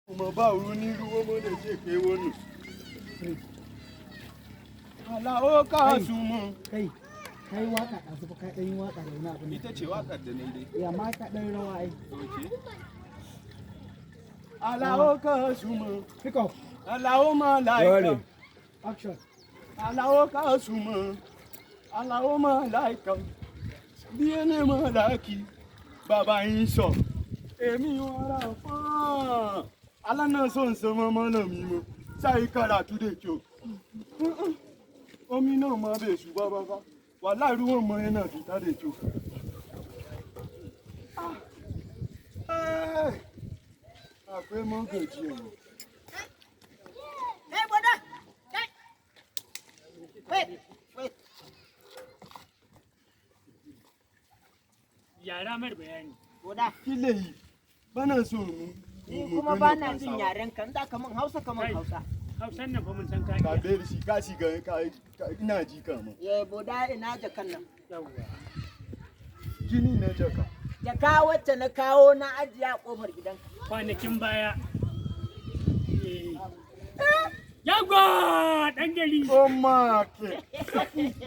Kuma ba wani ruwa mu da ce kai wani. Alao ka sumu. Kai, kai waka ɗazu fa, ka ɗan yi waka da wani abu ne. Ita ce waƙar da na yi dai. Ya ma ka ɗan rawa ai. Okay. Alao ka sumu. Pick up. Alao malaika. Action. Alao ka sumu. Alao malaika. Bí ẹni malaki. Bàbá yín sọ. Èmi wàrà fún. Alana son sama malami mu. Sai karatu da kyau. Omi nan ma bai su ba ba ba. Wallahi ruwan ma yana fita da kyau. Ah. Eh. Akwai magaji yanzu. Hey, brother. Hey. Wait, wait. Yara mar bayani. Boda, Kile yi. Bana so mu. ni mu kuma gana ba na jin Hausawa. yaren ka, in za ka min Hausa ka min Kai. Hausa. Hausan nan fa mun san ka Ka iya. bari shi ka shiga ina ji kama. Ye, boda, ina jakan nan? Yawwa. Jini na jaka. Jaka wacce na kawo na ajiye a kofar gidanka. Kwanakin baya. Eh. Yawwa, ɗan gari. O ma ke.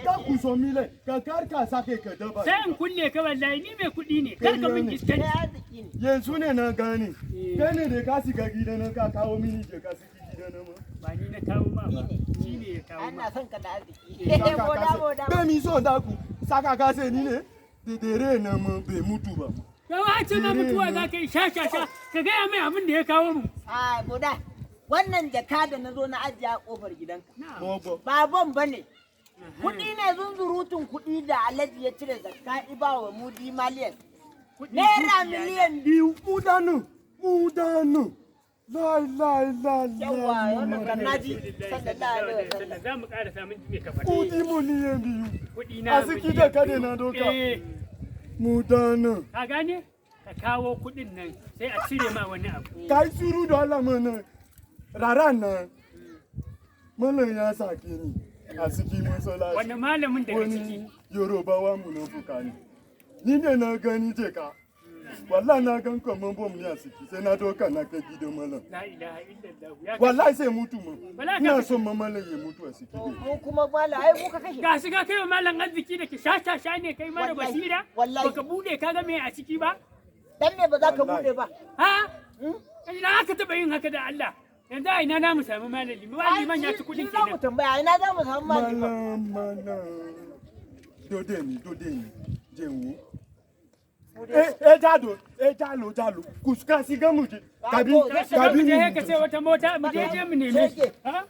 Ka ku so mile, ka kar ka sake ka daba. Sai in kulle ka wallahi, ni mai kuɗi ne. Kar ka min Kai iskanci. arziki ne. Yanzu ne na gane. Eh. Kai ne da ka shiga gidan nan ka kawo mini jaka siki gidan nan ma. Ba ni na kawo ma ba. Ni ne. Shi ne ya kawo ma. Ana son ka da arziki. Saka Boda, ka boda. se. Bai mi so da ku. Saka ka se ni ne. Da dere na mu bai mutu ba. Yawa ce ma mutuwa za ka yi sha sha sha. Ka gaya mai abin da ya kawo mu. Ah, boda. Wannan jaka da na zo na ajiye a kofar gidanka. Na'am. Bobo. Ba bom ba ne. Kuɗi ne, zunzurutun kuɗi da Alhaji ya cire zakka iba wa Mudi Maliyan. Kuɗi Naira dukiya. 2 miliyan. Mudanu. Mudanu. Lai lai lai Yawwa, lai. wannan kan naji. Alhamdulillah, Sallallahu alaihi wasallam. Za mu ƙara samun mai kafa. Kudi 2 miliyan. Kuɗi na A siki jaka da na doka. Eh, Mudanu. ka gane? Ka kawo kuɗin nan sai a cire ma wani abu. Ka yi suru da Allah mana. Rara nan. Malam ya sake ni a cikin masallaci. Wani malamin daga ciki. Wani Yorubawa munafuka ne. Ni ne na gani jeka. Wallahi na gan kaman bom ne a ciki sai na doka na kai gidan malam. La ilaha illallah. Ya Wallahi sai mutu mu. Wallahi Ina son ma malam ya mutu a ciki. To, mu kuma mala ai mu ka kashe. Ga shi ka kai wa malam arziki da ke sha sha sha ne kai mara Wallahi, basira. wallahi. Baka bude ka ga me a ciki ba? Dan me ba za ka Wallahi. bude ba? Ha? Ina aka taɓa yin haka da Allah? Yanzu a ina na mu sami malami? Malamin ya ci kuɗin Shi za mu kenan. tambaya, ina za mu samu malami? Malam malam. Dode ni dode ni. Jewo. Eh eh jalo eh jalo jalo. Kuska siga mu je. Kabi to, Ka shiga kabi mu je ni. ka ce wata mota mu je mu neme shi. Shege. Ha?